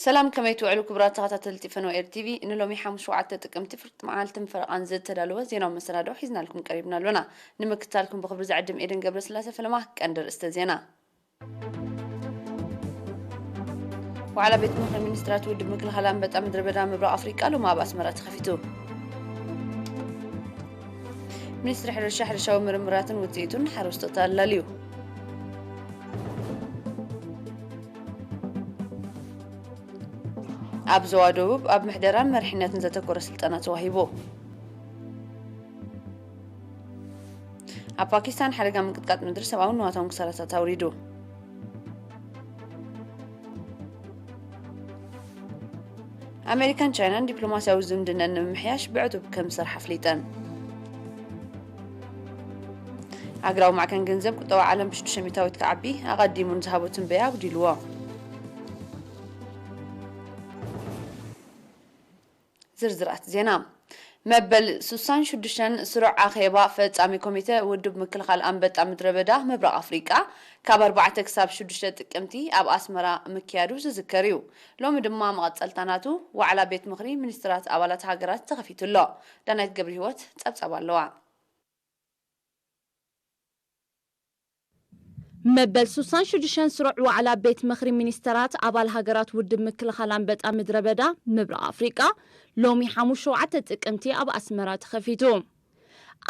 ሰላም፣ ከመይ ትውዕሉ ክቡራት ተኸታተልቲ ፈነወ ኤር ቲቪ? ንሎሚ ሓሙስ ሸውዓተ ጥቅምቲ ፍርቂ መዓልትን ፈረቓን ዝተዳለወ ዜናዊ መሰናድኦ ሒዝናልኩም ቀሪብና ኣሎና። ንምክትታልኩም ብኽብሪ ዝዕድም ኤደን ገብረስላሴ ፈለማ። ቀንዲ ርእስተ ዜና። ዋዕላ ቤት ምኽሪ ሚኒስትራት ውድብ ምክልኻል ኣንበጣ ምድረ በዳ ምብራቕ ኣፍሪቃ ሎሚ ኣብ ኣስመራ ተኸፊቱ። ሚኒስትሪ ሕርሻ፣ ሕርሻዊ ምርምራትን ውፅኢቱን ሓረስቶት ኣላልዩ። ኣብ ዞባ ደቡብ ኣብ ምሕደራን መሪሕነትን ዘተኮረ ስልጠና ተዋሂቡ። ኣብ ፓኪስታን ሓደጋ ምንቅጥቃጥ ምድሪ ሰብኣውን ንዋታውን ክሳራታት ኣውሪዱ። ኣሜሪካን ቻይናን ዲፕሎማስያዊ ዝምድነን ንምምሕያሽ ብዕቱብ ከም ዝሰርሓ ኣፍሊጠን። ሃገራዊ ማዕከን ገንዘብ ቁጠባ ዓለም ብሽዱሽተ ሚእታዊት ክዓቢ ኣቐዲሙ ንዝሃቦ ትንበያ ኣጉዲልዎ። ዝርዝራት ዜና። መበል ሱሳን ሽዱሽተን ስሩዕ ኣኼባ ፈጻሚ ኮሚተ ውድብ ምክልኻል ኣንበጣ ምድረ በዳ ምብራቕ ኣፍሪቃ ካብ ኣርባዕተ ክሳብ ሽዱሽተ ጥቅምቲ ኣብ ኣስመራ ምክያዱ ዝዝከር እዩ። ሎሚ ድማ መቐጸልታ ናቱ ዋዕላ ቤት ምኽሪ ሚኒስትራት ኣባላት ሃገራት ተኸፊቱ ኣሎ። ዳናይት ገብረ ህይወት ጸብጻብ ኣለዋ። መበል ሱሳን ሽዱሽተን ስሩዕ ዋዕላ ቤት ምኽሪ ሚኒስተራት ኣባል ሃገራት ውድብ ምክልኻል ኣንበጣ ምድረ በዳ ምብራቕ ኣፍሪቃ ሎሚ ሓሙስ ሸውዓተ ጥቅምቲ ኣብ ኣስመራ ተኸፊቱ።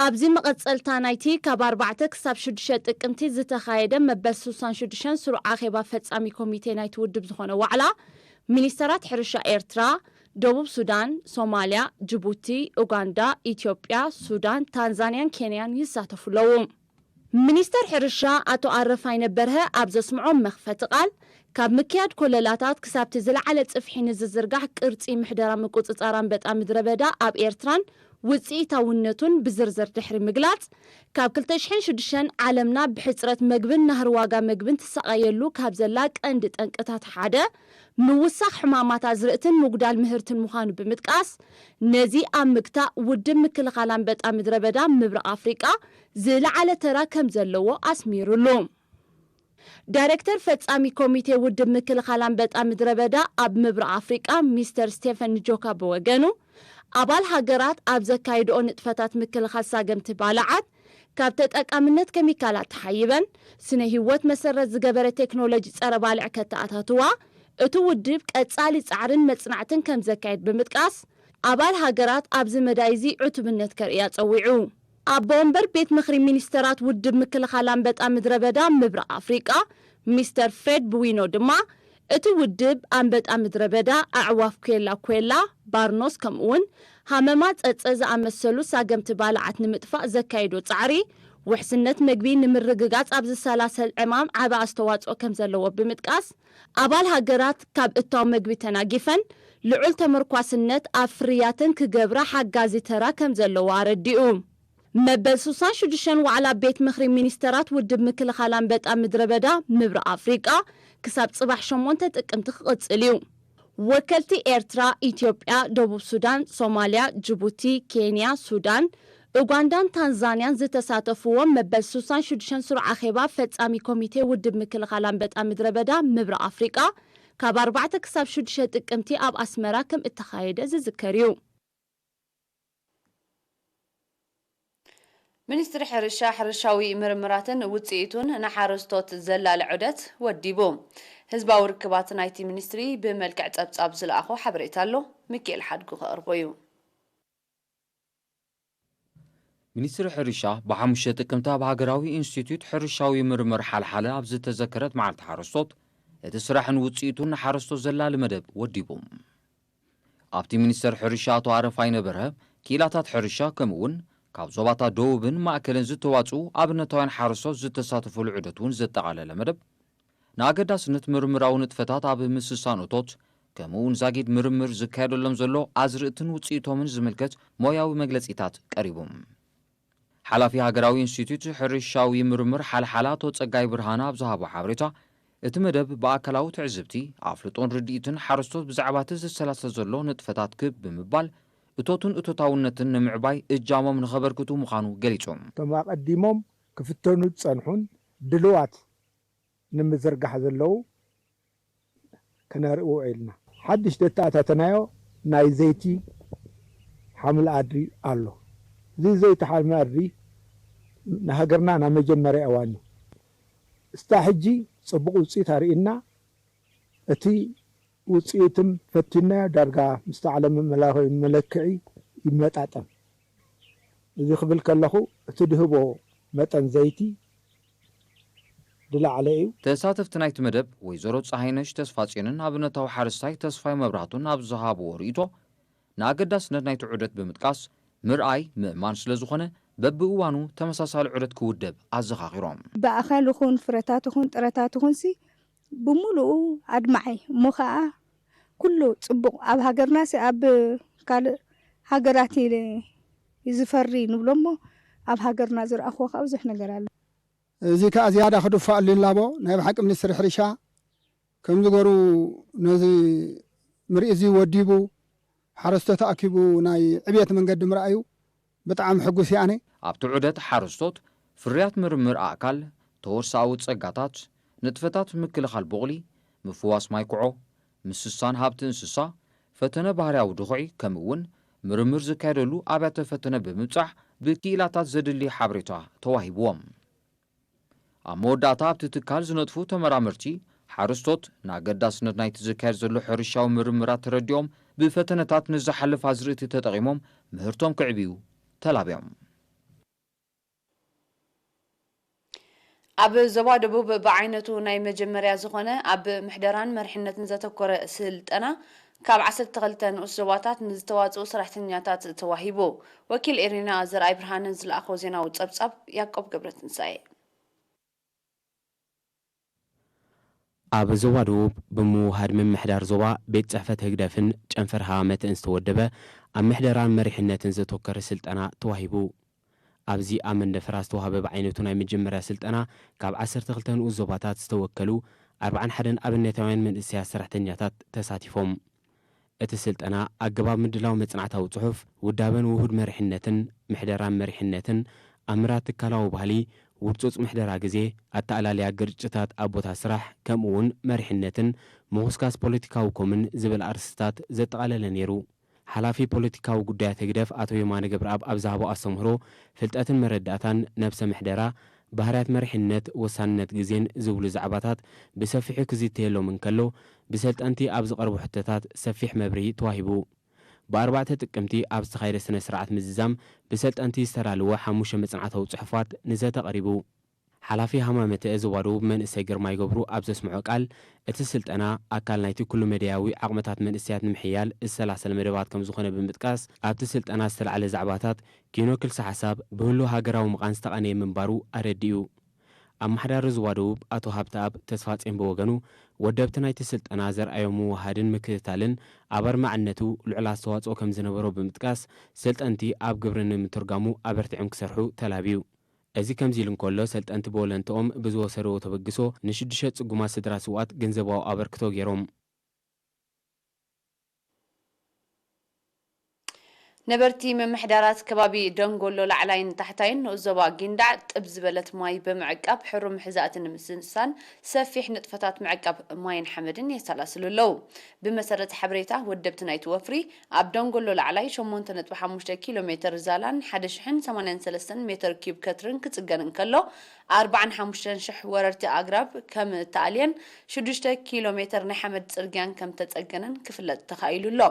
ኣብዚ መቐጸልታ ናይቲ ካብ ኣርባዕተ ክሳብ ሽዱሽተ ጥቅምቲ ዝተኻየደ መበል ሱሳን ሽዱሽተን ስሩዕ ኣኼባ ፈጻሚ ኮሚቴ ናይቲ ውድብ ዝኾነ ዋዕላ፣ ሚኒስተራት ሕርሻ ኤርትራ፣ ደቡብ ሱዳን፣ ሶማልያ፣ ጅቡቲ፣ ኡጋንዳ፣ ኢትዮጵያ፣ ሱዳን፣ ታንዛንያን ኬንያን ይሳተፉ ኣለዉ። ሚኒስተር ሕርሻ ኣቶ ኣረፋይነ በርሀ ኣብ ዘስምዖ መኽፈቲ ቃል፣ ካብ ምክያድ ኮለላታት ክሳብቲ ዝለዓለ ጽፍሒ ንዝዝርጋሕ ቅርጺ ምሕደራ ምቁጽጻር ኣንበጣ ምድረ በዳ ኣብ ኤርትራን ውጽኢታውነቱን ብዝርዝር ድሕሪ ምግላጽ፣ ካብ ክልተ ሽሕን ሽዱሽተን ዓለምና ብሕጽረት መግብን ናህሪ ዋጋ መግብን ትሳቐየሉ ካብ ዘላ ቀንዲ ጠንቅታት ሓደ ምውሳኽ ሕማማት ኣዝርእትን ምጉዳል ምህርትን ምዃኑ ብምጥቃስ፣ ነዚ ኣብ ምግታእ ውድብ ምክልኻል ኣንበጣ ምድረ በዳ ምብራቕ ኣፍሪቃ ዝለዓለ ተራ ከም ዘለዎ ኣስሚሩሉ። ዳይሬክተር ፈጻሚ ኮሚቴ ውድብ ምክልኻል ኣንበጣ ምድረ በዳ ኣብ ምብራቕ ኣፍሪቃ ሚስተር ስቴፈን ንጆካ ብወገኑ፣ ኣባል ሃገራት ኣብ ዘካይድኦ ንጥፈታት ምክልኻል ሳገምቲ ባልዓት ካብ ተጠቃምነት ኬሚካላት ተሓይበን ስነ ህይወት መሰረት ዝገበረ ቴክኖሎጂ ጸረ ባልዕ ከተኣታትዋ እቲ ውድብ ቀጻሊ ጻዕርን መጽናዕትን ከም ዘካየድ ብምጥቃስ፣ ኣባል ሃገራት ኣብዚ መዳይ እዚ ዕቱብነት ከርእያ ጸዊዑ። ኣቦ ወንበር ቤት ምኽሪ ሚኒስተራት ውድብ ምክልኻል ኣንበጣ ምድረ በዳ ምብራቕ ኣፍሪቃ ሚስተር ፍሬድ ብዊኖ ድማ፣ እቲ ውድብ ኣንበጣ ምድረ በዳ፣ ኣዕዋፍ ኬላ ኬላ፣ ባርኖስ፣ ከምኡውን ሃመማ ጸጸ ዝኣመሰሉ ሳገምቲ ባልዓት ንምጥፋእ ዘካይዶ ጻዕሪ፣ ውሕስነት መግቢ ንምርግጋጽ ኣብ ዝሰላሰል ዕማም ዓቢ ኣስተዋጽኦ ከም ዘለዎ ብምጥቃስ፣ ኣባል ሃገራት ካብ እታው መግቢ ተናጊፈን ልዑል ተመርኳስነት ኣብ ፍርያተን ክገብራ ሓጋዚ ተራ ከም ዘለዎ ኣረዲኡ። መበል ሱሳን ሽዱሽተን ዋዕላ ቤት ምኽሪ ሚኒስተራት ውድብ ምክልኻል ኣንበጣ ምድረ በዳ ምብራቕ ኣፍሪቃ ክሳብ ጽባሕ ሸሞንተ ጥቅምቲ ክቕጽል እዩ። ወከልቲ ኤርትራ፣ ኢትዮጵያ፣ ደቡብ ሱዳን፣ ሶማልያ፣ ጅቡቲ፣ ኬንያ፣ ሱዳን፣ ኡጋንዳን ታንዛንያን ዝተሳተፍዎ መበል ሱሳን ሽዱሽተን ስሩዕ ኣኼባ ፈጻሚ ኮሚቴ ውድብ ምክልኻል ኣንበጣ ምድረ በዳ ምብራቕ ኣፍሪቃ ካብ ኣርባዕተ ክሳብ ሽዱሽተ ጥቅምቲ ኣብ ኣስመራ ከም እተኻየደ ዝዝከር እዩ። ሚኒስትሪ ሕርሻ፣ ሕርሻዊ ምርምራትን ውጽኢቱን ንሓረስቶት ዘላሊ ዑደት ወዲቡ። ህዝባዊ ርክባት ናይቲ ሚኒስትሪ ብመልክዕ ጸብጻብ ዝለኣኾ ሓበሬታ ኣሎ። ሚኪኤል ሓድጉ ከቕርቦ እዩ። ሚኒስትሪ ሕርሻ ብሓሙሽተ ጥቅምቲ ኣብ ሃገራዊ ኢንስቲትዩት ሕርሻዊ ምርምር ሓልሓለ ኣብ ዝተዘከረት መዓልቲ ሓረስቶት፣ እቲ ስራሕን ውጽኢቱን ንሓረስቶት ዘላሊ መደብ ወዲቡ። ኣብቲ ሚኒስተር ሕርሻ ኣቶ ኣረፋይነ በርሀ፣ ክኢላታት ሕርሻ ከምኡ እውን ካብ ዞባታት ደቡብን ማእከልን ዝተዋጽኡ ኣብነታውያን ሓረስቶት ዝተሳተፉሉ ዑደት እውን ዘጠቓለለ መደብ፣ ንኣገዳስነት ምርምራዊ ንጥፈታት ኣብ ምስሳን እቶት፣ ከምኡ እውን ዛጊድ ምርምር ዝካየደሎም ዘሎ ኣዝርእትን ውጽኢቶምን ዝምልከት ሞያዊ መግለጺታት ቀሪቡ። ሓላፊ ሃገራዊ ኢንስቲትዩት ሕርሻዊ ምርምር ሓልሓለ ኣቶ ጸጋይ ብርሃነ ኣብ ዝሃቦ ሓበሬታ፣ እቲ መደብ ብኣካላዊ ትዕዝብቲ፣ ኣፍልጦን ርድኢትን ሓረስቶት ብዛዕባ እቲ ዝሰላሰል ዘሎ ንጥፈታት ክብ ብምባል፣ እቶትን እቶታውነትን ንምዕባይ እጃሞም ንኸበርክቱ ምዃኑ ገሊጹ። እቶም ኣቐዲሞም ክፍተኑ ዝጸንሑን ድሉዋት ንምዝርጋሕ ዘለዉ ክነርኢ ውዒልና። ሓድሽ ደተኣታተናዮ ናይ ዘይቲ ሓምል ኣድሪ ኣሎ። እዚ ዘይቲ ሓምል ኣድሪ ንሃገርና ናይ መጀመርያ እዋን እዩ። እስታ ሕጂ ጽቡቕ ውጽኢት ኣርእና። እቲ ውጽኢትም ፈቲናዮ ዳርጋ ምስቲ ዓለም ለኻዊ መለክዒ ይመጣጠን። እዚ ክብል ከለኹ እቲ ድህቦ መጠን ዘይቲ ዝለዓለ እዩ። ተሳተፍቲ ናይቲ መደብ ወይዘሮ ፀሃይነሽ ተስፋፅዮንን ኣብነታዊ ሓረስታይ ተስፋይ መብራህቱን ኣብ ዝሃብዎ ርእይቶ ንኣገዳስነት ናይቲ ዑደት ብምጥቃስ ምርኣይ ምእማን ስለዝኾነ በብእዋኑ ተመሳሳሊ ዑደት ክውደብ ኣዘኻኺሮም። ብኣኻል ይኹን ፍረታት ይኹን ጥረታት ይኹንሲ ብምሉኡ ኣድማዒ እሞ ኸዓ ኩሉ ጽቡቕ ኣብ ሃገርናሲ ኣብ ካልእ ሃገራት እዩ ዝፈሪ ንብሎ እሞ ኣብ ሃገርና ዝረኣኽዎ ከዓ ብዙሕ ነገር ኣሎ። እዚ ከዓ ዝያዳ ክድፋኣሉ ይላቦ ናይ ብሓቂ ሚኒስትሪ ሕርሻ ከምዚ ገሩ ነዚ ምርኢት እዚ ወዲቡ ሓረስቶት ኣኪቡ ናይ ዕብየት መንገዲ ምርኣዩ ብጣዕሚ ሕጉስ እየ ኣነ። ኣብቲ ዑደት ሓረስቶት ፍርያት ምርምር ኣእካል፣ ተወሳኣዊ ጸጋታት፣ ንጥፈታት ምክልኻል ቡቕሊ፣ ምፍዋስ ማይ ኩዖ፣ ምስሳን ሃብቲ እንስሳ፣ ፈተነ ባህርያዊ ድኹዒ ከምኡ እውን ምርምር ዝካየደሉ ኣብያተ ፈተነ ብምብጻሕ ብክኢላታት ዘድሊ ሓበሬታ ተዋሂብዎም። ኣብ መወዳእታ ኣብቲ ትካል ዝነጥፉ ተመራመርቲ ሓረስቶት ንኣገዳስነት ናይቲ ዝካየድ ዘሎ ሕርሻዊ ምርምራት ተረዲኦም ብፈተነታት ንዝሓልፍ ኣዝርእቲ ተጠቒሞም ምህርቶም ክዕብዩ ተላብዮም። ኣብ ዞባ ደቡብ ብዓይነቱ ናይ መጀመርያ ዝኾነ ኣብ ምሕደራን መሪሕነትን ዘተኮረ ስልጠና ካብ ዓሰርተ ክልተ ንኡስ ዞባታት ንዝተዋፅኡ ሰራሕተኛታት ተዋሂቡ። ወኪል ኤሪና ዘርኣይ ብርሃነ ዝለኣኾ ዜናዊ ጸብጻብ ያዕቆብ ገብረትንሳኤ። ኣብ ዞባ ደቡብ ብምውሃድ ምምሕዳር ዞባ ቤት ጽሕፈት ህግደፍን ጨንፈር ሃዋመተን ዝተወደበ ኣብ ምሕደራን መሪሕነትን ዘተኮረ ስልጠና ተዋሂቡ። ኣብዚ ኣብ መንደፈራ ዝተዋህበ ብዓይነቱ ናይ መጀመርያ ስልጠና ካብ ዓሰርተ ክልተ ንኡስ ዞባታት ዝተወከሉ ኣርብዓን ሓደን ኣብነታውያን መንእሰያት ሰራሕተኛታት ተሳቲፎም። እቲ ስልጠና ኣገባብ ምድላው መጽናዕታዊ ጽሑፍ፣ ውዳበን ውሁድ መሪሕነትን፣ ምሕደራን መሪሕነትን፣ ኣምራት ትካላዊ ባህሊ፣ ውርጹጽ ምሕደራ ግዜ፣ ኣተኣላልያ ግርጭታት ኣብ ቦታ ስራሕ፣ ከምኡ እውን መሪሕነትን ምኹስካስ ፖለቲካዊ ኮምን ዝብል ኣርእስትታት ዘጠቓለለ ነይሩ። ሓላፊ ፖለቲካዊ ጉዳያት ህግደፍ ኣቶ የማነ ገብረኣብ ኣብ ዝሃቦ ኣስተምህሮ፣ ፍልጠትን መረዳእታን፣ ነብሰ ምሕደራ፣ ባህርያት መሪሕነት፣ ወሳንነት ግዜን ዝብሉ ዛዕባታት ብሰፊሑ ክዝተየሎም እንከሎ፣ ብሰልጠንቲ ኣብ ዝቐርቡ ሕቶታት ሰፊሕ መብርሂ ተዋሂቡ። ብኣርባዕተ ጥቅምቲ ኣብ ዝተኻየደ ስነ ስርዓት ምዝዛም ብሰልጠንቲ ዝተዳለወ ሓሙሽተ መጽናዕታዊ ጽሑፋት ንዘተ ቀሪቡ። ሓላፊ ሃማመተ ዞባ ደቡብ መንእሰይ ግርማይ ገብሩ ኣብ ዘስምዖ ቃል፣ እቲ ስልጠና ኣካል ናይቲ ኩሉ መዳያዊ ዓቕምታት መንእሰያት ንምሕያል ዝተሰላሰለ መደባት ከም ዝኾነ ብምጥቃስ፣ ኣብቲ ስልጠና ዝተላዕለ ዛዕባታት ኪኖ ክልሰ ሓሳብ ብህሉው ሃገራዊ ምቓን ዝተቓነየ ምንባሩ ኣረዲኡ። ኣመሓዳሪ ዞባ ደቡብ ኣቶ ሃብተኣብ ተስፋጼን ብወገኑ፣ ወደብቲ ናይቲ ስልጠና ዘርኣዮ ምውሃድን ምክትታልን ኣብ ኣድማዕነቱ ልዑል ኣስተዋጽኦ ከም ዝነበሮ ብምጥቃስ፣ ሰልጠንቲ ኣብ ግብሪ ንምትርጓሙ ኣበርቲዖም ክሰርሑ ተላብዩ። እዚ ከምዚ ኢሉ እንከሎ፣ ሰልጠንቲ ብወለንትኦም ብዝወሰድዎ ተበግሶ ንሽዱሽተ ጽጉማት ስድራ ስውኣት ገንዘባዊ ኣበርክቶ ገይሮም። ነበርቲ ምምሕዳራት ከባቢ ደንጎሎ ላዕላይን ታሕታይን ንኡስ ዞባ ጊንዳዕ ጥብ ዝበለት ማይ ብምዕቃብ ሕሩም ሕዛእቲ ንምስሳን ሰፊሕ ንጥፈታት ምዕቃብ ማይን ሓመድን የሰላስሉ ኣለዉ። ብመሰረት ሓበሬታ ወደብቲ ናይቲ ወፍሪ፣ ኣብ ደንጎሎ ላዕላይ ሸሞንተ ነጥቢ ሓሙሽተ ኪሎ ሜተር ዛላን ሓደ ሽሕን ሰማንያን ሰለስተን ሜተር ኪዩብ ከትርን ክጽገን እንከሎ፣ ኣርባዓን ሓሙሽተን ሽሕ ወረርቲ ኣግራብ ከም እተኣልየን ሽዱሽተ ኪሎ ሜተር ናይ ሓመድ ጽርግያን ከም ተጸገነን ክፍለጥ ተኻኢሉ ኣሎ።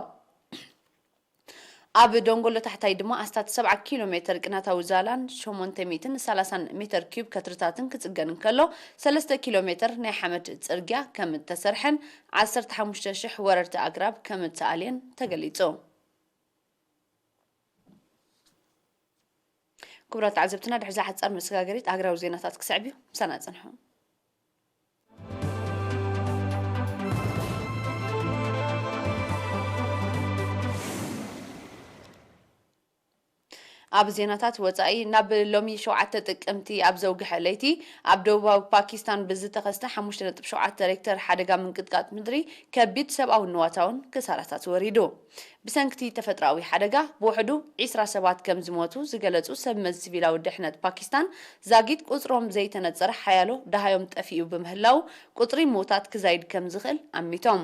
ኣብ ደንጎሎ ታሕታይ ድማ ኣስታት ሰብዓ ኪሎ ሜተር ቅናታዊ ዛላን ሸሞንተ ሚእትን ሰላሳን ሜተር ኪዩብ ከትርታትን ክጽገን እንከሎ፣ ሰለስተ ኪሎ ሜተር ናይ ሓመድ ጽርግያ ከም እተሰርሐን ዓሰርተ ሓሙሽተ ሽሕ ወረርቲ ኣግራብ ከም እተኣልየን ተገሊጹ። ክቡራት ተዓዘብትና፣ ድሕሪ እዛ ሓጻር መሰጋገሪት ሃገራዊ ዜናታት ክስዕብ እዩ። ምሳና ጽንሑ። ኣብ ዜናታት ወጻኢ፣ ናብ ሎሚ ሸውዓተ ጥቅምቲ ኣብ ዘውግሐ ለይቲ፣ ኣብ ደቡባዊ ፓኪስታን ብዝተኸስተ ሓሙሽተ ነጥቢ ሸውዓተ ሬክተር ሓደጋ ምንቅጥቃጥ ምድሪ ከቢድ ሰብኣውን ንዋታውን ክሳራታት ወሪዱ። ብሰንክቲ ተፈጥሮኣዊ ሓደጋ ብውሕዱ ዒስራ ሰባት ከም ዝሞቱ ዝገለጹ ሰብ መዚ ሲቪላዊ ድሕነት ፓኪስታን፣ ዛጊት ቁጽሮም ዘይተነጸረ ሓያሎ ደሃዮም ጠፊኡ ብምህላው፣ ቁጽሪ ምዉታት ክዛይድ ከም ዝኽእል ኣሚቶም።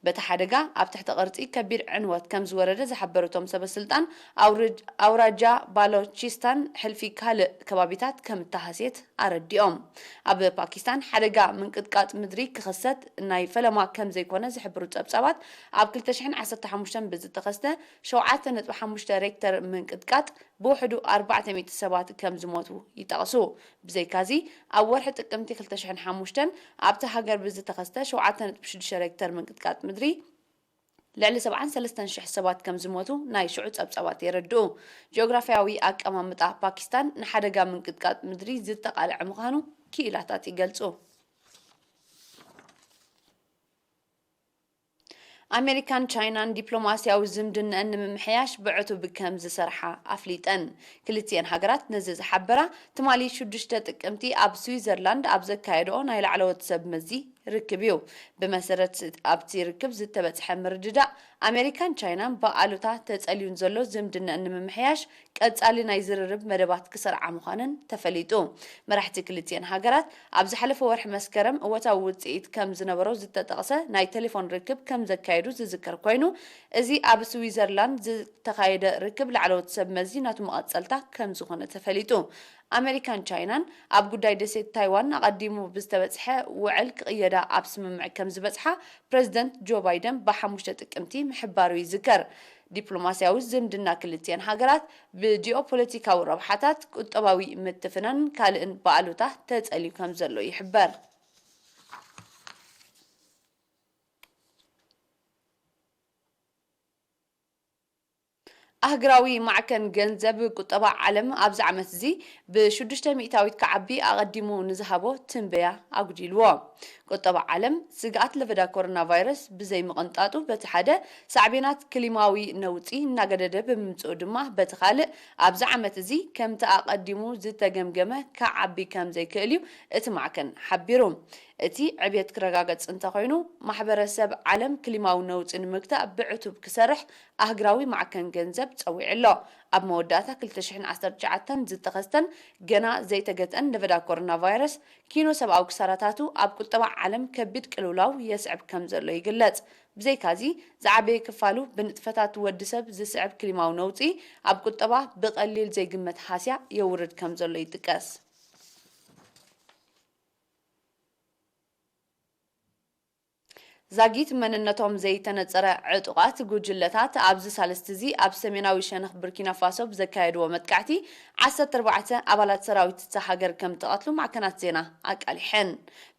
በቲ ሓደጋ ኣብ ትሕቲ ቅርጺ ከቢድ ዕንወት ከም ዝወረደ ዝሓበሩ እቶም ሰበ ስልጣን፣ ኣውርድ-፣ ኣውራጃ ባሎቺስታን ሕልፊ ካልእ ከባቢታት ከም እተሃስየት ኣረዲኦም። ኣብ ፓኪስታን ሓደጋ ምንቅጥቃጥ ምድሪ ክኽሰት ናይ ፈለማ ከም ዘይኮነ ዝሕብሩ ጸብጻባት፣ ኣብ ክልተ ሽሕን ዓሰርተ ሓሙሽተን ብዝተኸስተ ሸውዓተ ነጥቢ ሓሙሽተ ሬክተር ምንቅጥቃጥ ብውሕዱ ኣርባዕተ ሚእቲ ሰባት ከም ዝሞቱ ይጠቕሱ። ብዘይካዚ፣ ኣብ ወርሒ ጥቅምቲ ክልተ ሽሕን ሓሙሽተን ኣብታ ሃገር ብዝተኸስተ ሸውዓተ ነጥቢ ሽዱሽተ ሬክተር ምንቅጥቃጥ ምድሪ ልዕሊ ሰብዓን ሰለስተን ሽሕ ሰባት ከም ዝሞቱ ናይ ሽዑ ጸብጻባት የረድኡ። ጂኦግራፍያዊ ኣቀማምጣ ፓኪስታን ንሓደጋ ምንቅጥቃጥ ምድሪ ዝተቓልዐ ምዃኑ ክኢላታት ይገልጹ። ኣሜሪካን ቻይናን ዲፕሎማስያዊ ዝምድነአን ንምምሕያሽ ብዕቱብ ከም ዝሰርሓ ኣፍሊጠን። ክልቲኤን ሃገራት ነዚ ዝሓበራ ትማሊ ሽዱሽተ ጥቅምቲ ኣብ ስዊዘርላንድ ኣብ ዘካየድኦ ናይ ላዕለዎት ሰብ መዚ ርክብ እዩ። ብመሰረት ኣብቲ ርክብ ዝተበጽሐ ምርድዳእ፣ ኣሜሪካን ቻይናን ብኣሉታ ተጸልዩን ዘሎ ዝምድነአን ንምምሕያሽ ቀጻሊ ናይ ዝርርብ መደባት ክሰርዓ ምዃነን ተፈሊጡ። መራሕቲ ክልቲኤን ሃገራት ኣብ ዝሓለፈ ወርሒ መስከረም እወታዊ ውጽኢት ከም ዝነበሮ ዝተጠቕሰ ናይ ቴሌፎን ርክብ ከም ዘካየዱ ዝዝከር ኮይኑ፣ እዚ ኣብ ስዊዘርላንድ ዝተኻየደ ርክብ ላዕለዎት ሰብ መዚ ናቱ መቐጸልታ ከም ዝኾነ ተፈሊጡ። ኣሜሪካን ቻይናን ኣብ ጉዳይ ደሴት ታይዋን ኣቐዲሙ ብዝተበጽሐ ውዕል ክቕየዳ ኣብ ስምምዕ ከም ዝበጽሓ ፕረዚደንት ጆ ባይደን ብሓሙሽተ ጥቅምቲ ምሕባሩ ይዝከር። ዲፕሎማስያዊ ዝምድና ክልቲኤን ሃገራት ብጂኦፖለቲካዊ ረብሓታት፣ ቁጠባዊ ምትፍናን ካልእን ብኣሉታ ተጸልዩ ከም ዘሎ ይሕበር። ኣህግራዊ ማዕከን ገንዘብ ቁጠባ ዓለም ኣብዚ ዓመት እዚ ብሽዱሽተ ሚእታዊት ክዓቢ ኣቐዲሙ ንዝሃቦ ትንበያ ኣጉዲልዎ። ቁጠባ ዓለም ስግኣት ለበዳ ኮሮና ቫይረስ ብዘይ ምቕንጣጡ በቲ ሓደ ሳዕቤናት ክሊማዊ ነውጺ እናገደደ ብምምጽኡ ድማ በቲ ካልእ ኣብዚ ዓመት እዚ ከምቲ ኣቐዲሙ ዝተገምገመ ክዓቢ ከም ዘይክእል እዩ እቲ ማዕከን ሓቢሩ። እቲ ዕብየት ክረጋገጽ እንተኾይኑ ማሕበረሰብ ዓለም ክሊማዊ ነውጺ ንምግታእ ብዕቱብ ክሰርሕ ኣህግራዊ ማዕከን ገንዘብ ጸዊዑ ኣሎ። ኣብ መወዳእታ ክልተ ሽሕን ዓሰርተ ትሽዓተን ዝተኸስተን ገና ዘይተገትአን ለበዳ ኮሮና ቫይረስ ኪኖ ሰብኣዊ ክሳራታቱ ኣብ ቁጠባ ዓለም ከቢድ ቅልውላው የስዕብ ከም ዘሎ ይግለጽ። ብዘይካዚ ዝዓበየ ክፋሉ ብንጥፈታት ወዲ ሰብ ዝስዕብ ክሊማዊ ነውጺ ኣብ ቁጠባ ብቐሊል ዘይግመት ሃስያ የውርድ ከም ዘሎ ይጥቀስ። ዛጊት መንነቶም ዘይተነጸረ ዕጡቓት ጉጅለታት ኣብዚ ሳልስቲ እዚ ኣብ ሰሜናዊ ሸነኽ ቡርኪና ፋሶ ብዘካየድዎ መጥቃዕቲ ዓሰርተ ኣርባዕተ ኣባላት ሰራዊት እታ ሃገር ከም ተቐትሉ ማዕከናት ዜና ኣቃሊሐን።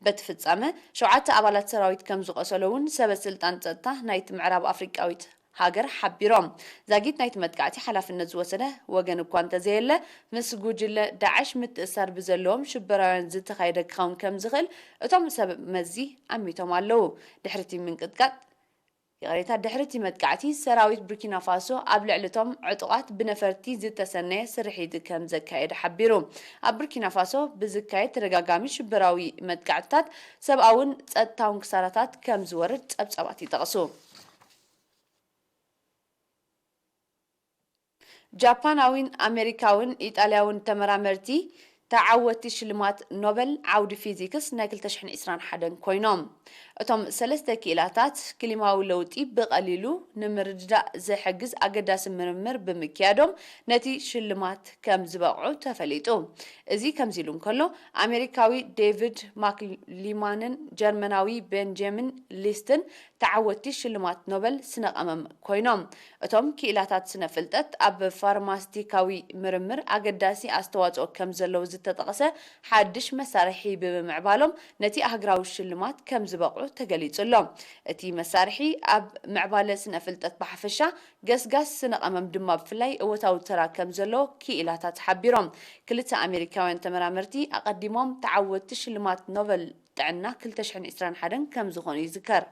በቲ ፍጻመ ሸውዓተ ኣባላት ሰራዊት ከም ዝቖሰሉ እውን ሰበ ስልጣን ጸጥታ ናይቲ ምዕራብ ኣፍሪቃዊት ሃገር ሓቢሮም። ዛጊት ናይቲ መጥቃዕቲ ሓላፍነት ዝወሰደ ወገን እኳ እንተዘየለ፣ ምስ ጉጅለ ዳዕሽ ምትእሳር ብዘለዎም ሽበራውያን ዝተኻየደ ክኸውን ከም ዝኽእል እቶም ሰብ መዚ ኣሚቶም ኣለዉ። ድሕሪ እቲ ምንቅጥቃጥ፣ ይቕሬታ፣ ድሕሪ እቲ መጥቃዕቲ፣ ሰራዊት ቡርኪና ፋሶ ኣብ ልዕሊ እቶም ዕጡቓት ብነፈርቲ ዝተሰነየ ስርሒት ከም ዘካየደ ሓቢሩ። ኣብ ቡርኪና ፋሶ ብዝካየድ ተደጋጋሚ ሽበራዊ መጥቃዕትታት ሰብኣውን ጸጥታውን ክሳራታት ከም ዝወርድ ጸብጻባት ይጠቕሱ። ጃፓናዊን ኣሜሪካውን ኢጣልያውን ተመራመርቲ ተዓወቲ ሽልማት ኖበል ዓውዲ ፊዚክስ ናይ ክልተ ሽሕን ዕስራን ሓደን ኮይኖም። እቶም ሰለስተ ክኢላታት ክሊማዊ ለውጢ ብቐሊሉ ንምርድዳእ ዝሕግዝ ኣገዳሲ ምርምር ብምክያዶም ነቲ ሽልማት ከም ዝበቕዑ ተፈሊጡ። እዚ ከምዚ ኢሉ እንከሎ፣ ኣሜሪካዊ ዴቪድ ማክሊማንን ጀርመናዊ ቤንጃሚን ሊስትን ተዓወቲ ሽልማት ኖበል ስነ ቀመም ኮይኖም። እቶም ክኢላታት ስነ ፍልጠት ኣብ ፋርማስቲካዊ ምርምር ኣገዳሲ ኣስተዋጽኦ ከም ዘለዎ ዝተጠቕሰ ሓድሽ መሳርሒ ብምምዕባሎም ነቲ ኣህግራዊ ሽልማት ከም ዝበቕዑ ተገሊጹ ኣሎ። እቲ መሳርሒ ኣብ ምዕባለ ስነ ፍልጠት ብሓፈሻ ገስጋስ ስነ ቀመም ድማ ብፍላይ እወታዊ ተራ ከም ዘሎ ክኢላታት ሓቢሮም። ክልተ ኣሜሪካውያን ተመራመርቲ ኣቐዲሞም ተዓወቲ ሽልማት ኖበል ጥዕና ክልተ ሽሕን ዕስራን ሓደን ከም ዝኾኑ ይዝከር።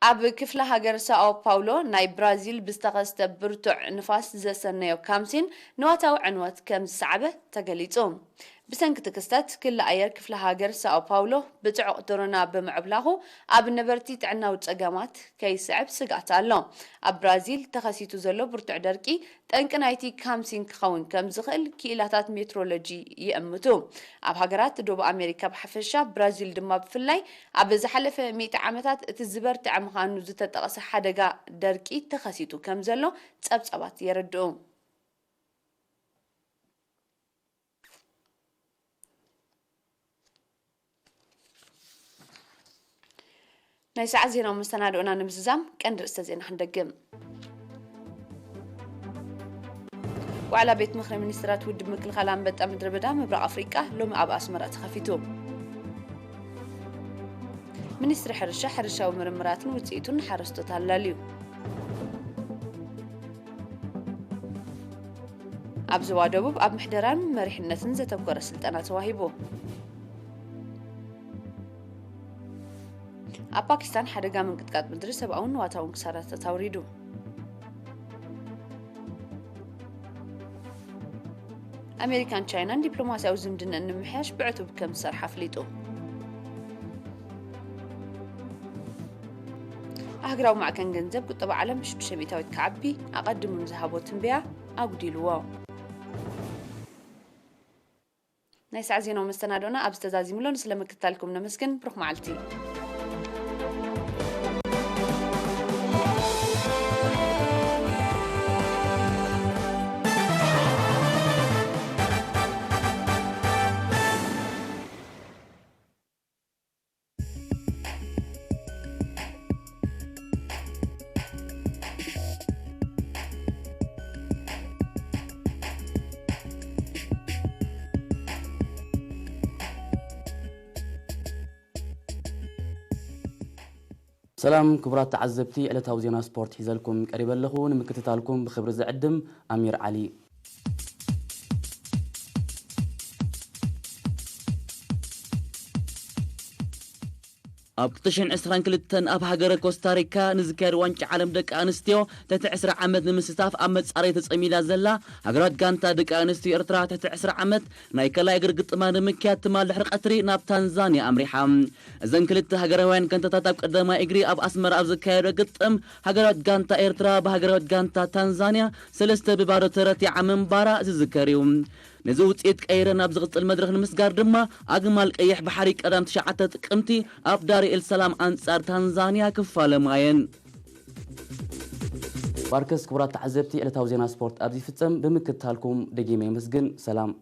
ኣብ ክፍለ ሃገር ሳኦ ፓውሎ ናይ ብራዚል ብዝተኸስተ ብርቱዕ ንፋስ ዘሰነዮ ካምሲን ንዋታዊ ዕንወት ከም ዝሰዓበ ተገሊጹ። ብሰንኪ እቲ ክስተት፣ ክሊ ኣየር ክፍለ ሃገር ሳኦ ፓውሎ ብጽዑቕ ዶሮና ብምዕብላኹ፣ ኣብ ነበርቲ ጥዕናዊ ጸገማት ከይስዕብ ስግኣት ኣሎ። ኣብ ብራዚል ተኸሲቱ ዘሎ ብርቱዕ ደርቂ፣ ጠንቂ ናይቲ ካምሲን ክኸውን ከም ዝኽእል ክኢላታት ሜትሮሎጂ ይእምቱ። ኣብ ሃገራት ደቡብ ኣሜሪካ ብሓፈሻ፣ ብራዚል ድማ ብፍላይ፣ ኣብ ዝሓለፈ ሚእቲ ዓመታት እቲ ዝበርትዐ ምዃኑ ዝተጠቕሰ ሓደጋ ደርቂ ተኸሲቱ ከም ዘሎ ጸብጻባት የረድኡ። ናይ ሰዓት ዜናዊ መሰናድኦና ንምዝዛም ቀንዲ ርእሰ ዜና ክንደግም። ዋዕላ ቤት ምኽሪ ሚኒስትራት ውድብ ምክልኻል ኣንበጣ ምድረ በዳ ምብራቕ ኣፍሪቃ ሎሚ ኣብ ኣስመራ ተኸፊቱ። ሚኒስትሪ ሕርሻ፣ ሕርሻዊ ምርምራትን ውፅኢቱን ንሓረስቶት ኣላልዩ። ኣብ ዞባ ደቡብ ኣብ ምሕደራን መሪሕነትን ዘተኮረ ስልጠና ተዋሂቡ። ኣብ ፓኪስታን ሓደጋ ምንቅጥቃጥ ምድሪ ሰብኣውን ንዋታውን ክሳራታት ኣውሪዱ። ኣሜሪካን ቻይናን ዲፕሎማስያዊ ዝምድነን ንምምሕያሽ ብዕቱብ ከም ዝሰርሓ ኣፍሊጡ። ኣህግራዊ ማዕከን ገንዘብ ቁጠባ ዓለም ብሽዱሽተ ሚእታዊት ክዓቢ ኣቐዲሙ ንዝሃቦ ትንበያ ኣጉዲልዎ። ናይ ሰዓት ዜናዊ መሰናዶና ኣብዚ ተዛዚሙ ኣሎ። ንስለ ምክትታልኩም ነመስግን። ብሩኽ መዓልቲ። ሰላም ክቡራት ተዓዘብቲ፣ ዕለታዊ ዜና ስፖርት ሒዘልኩም ቀሪበ ኣለኹ። ንምክትታልኩም ብኽብሪ ዝዕድም ኣሚር ዓሊ። ኣብ ክልተ ሽሕን ዕስራን ክልተን ኣብ ሃገረ ኮስታሪካ ንዝካየድ ዋንጫ ዓለም ደቂ ኣንስትዮ ትሕቲ ዕስራ ዓመት ንምስታፍ ኣብ መጻረይ ተጸሚዳ ዘላ ሃገራዊት ጋንታ ደቂ ኣንስትዮ ኤርትራ ትሕቲ ዕስራ ዓመት ናይ ካልኣይ እግሪ ግጥማ ንምክያድ ትማል ድሕሪ ቀትሪ ናብ ታንዛንያ ኣምሪሓ። እዘን ክልተ ሃገራውያን ጋንታታት ኣብ ቀዳማይ እግሪ ኣብ ኣስመራ ኣብ ዝካየደ ግጥም፣ ሃገራዊት ጋንታ ኤርትራ ብሃገራዊት ጋንታ ታንዛንያ ሰለስተ ብባዶ ተረቲዓ ምንባራ ዝዝከር እዩ። ነዚ ውጽኢት ቀይረን ኣብ ዝቕጽል መድረኽ ንምስጋር ድማ፣ ኣግማል ቀይሕ ባሕሪ ቀዳም ትሽዓተ ጥቅምቲ ኣብ ዳር ኤል ሰላም ኣንጻር ታንዛንያ ክፋለማ እየን። ባርከስ ክቡራት ተዓዘብቲ፣ ዕለታዊ ዜና ስፖርት ኣብዚ ይፍጸም። ብምክትታልኩም ደጊመ የመስግን። ሰላም።